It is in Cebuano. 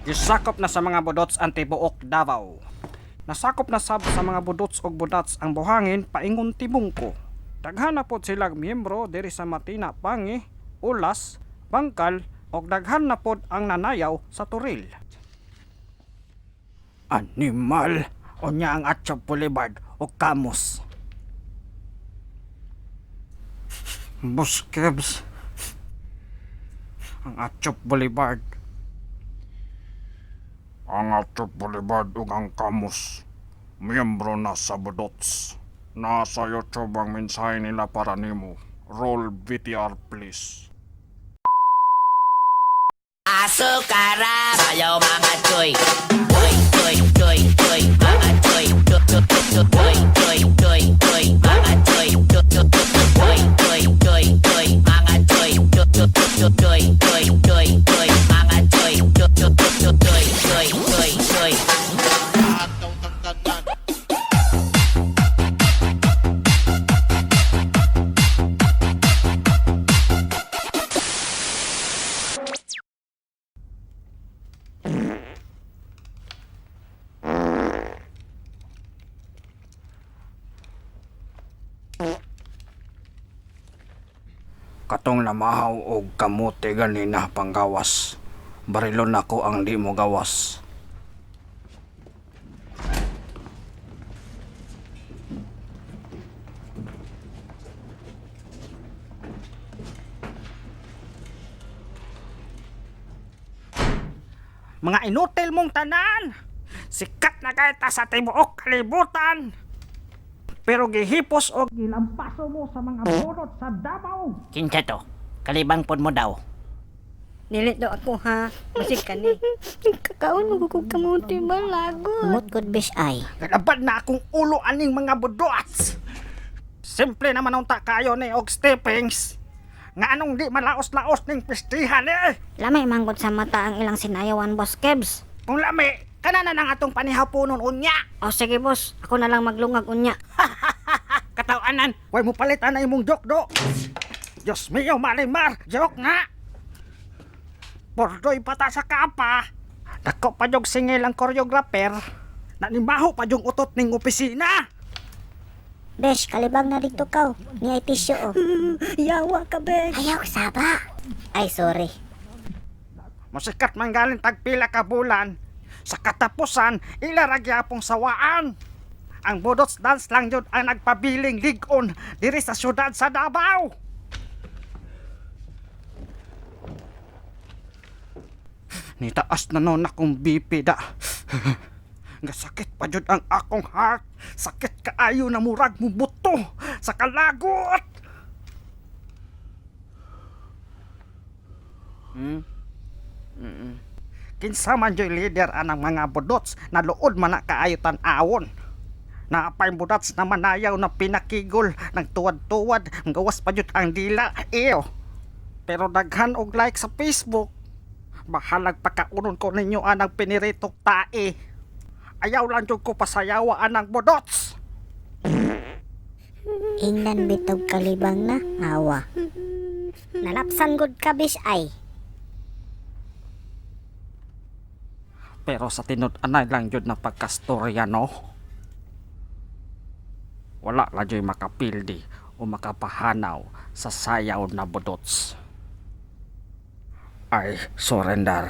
Gisakop na sa mga budots ang tibuok Davao. Nasakop na sab sa mga budots og budats ang buhangin paingon Tibungko. Daghan na pod silang miyembro diri sa Matina Pangi, Ulas, Bangkal og daghan na pod ang nanayaw sa Toril. Animal, unya ang Atsob Boulevard o Camus. Buskebs. Ang Atsob Boulevard. Ang Atsob Boulevard ug ang Camus. Miyembro na sa Budots. Nasa YouTube ang mensahe nila para nimo. Roll VTR, please. Asukara, ayaw mga choy. Choy, choy, choy, choy, mga choy. Choy, choy, choy, choy, choy, choy, mga choy. Choy, choy, choy, choy, choy, choy, mga choy. Choy, choy, choy, choy, choy, choy, mga choy. Choy, choy, choy, choy, choy, choy. Katong namahaw og kamote ganina panggawas. Barilon nako ang di mo gawas. Mga inutil mong tanan! Sikat na kay ta sa tibuok kalibutan! Pero gihipos og gilampaso mo sa mga bunot sa Davao. Kinsa to? Kalibang pod mo daw. Dili do ako ha. Basig ka ni. Kakaon mo kung kamuti ba lagot. Mut good bish ay. Galabad na akong ulo aning mga budots. Simple naman ang kayo ni og steppings. Nga anong di malaos-laos ning pistihan eh. Lamay manggod sa mata ang ilang sinayawan, Boss Kebs. Kung lami, kana na nang atong panihaponon unya. O sige, boss, ako na lang maglungag unya. Katawanan, way mo palit ana imong joke do. Diyos mio, malimar, joke nga. Bordoy pata sa kapa. Dako pa jog singil ang choreographer. Nanimaho pa jong utot ning opisina. Besh, kalibang na dito kaw. Ni ay tissue oh. Yawa ka, besh. Ayaw, saba. Ay, sorry. Masikat man galing tagpila ka bulan. Sa katapusan, ila ra gyapong sawaan. Ang Budots Dance lang yun ang nagpabiling ligon diri sa syudad sa Davao. Nitaas na noon akong BP da. Nga sakit pa jud ang akong heart. Sakit kaayo na murag mo buto sa kalagot. Kinsa man joy leader anang mga budots na luod man na kaayo tan-awon. Naapay budots na manayaw na pinakigol nagtuwad-tuwad ang gawas pa jud ang dila iyo. Pero daghan og like sa Facebook. Bahalag pakaunon ko ninyo anang piniritok tae. Ayaw lang jud ko pasayawa anang budots. Ingnan bitog kalibang na, awa. Nalapsan good ka, bish ay. Pero sa tinud-anay lang jud na pagkastorya no. Wala lang jud makapildi o makapahanaw sa sayaw na budots. I surrender.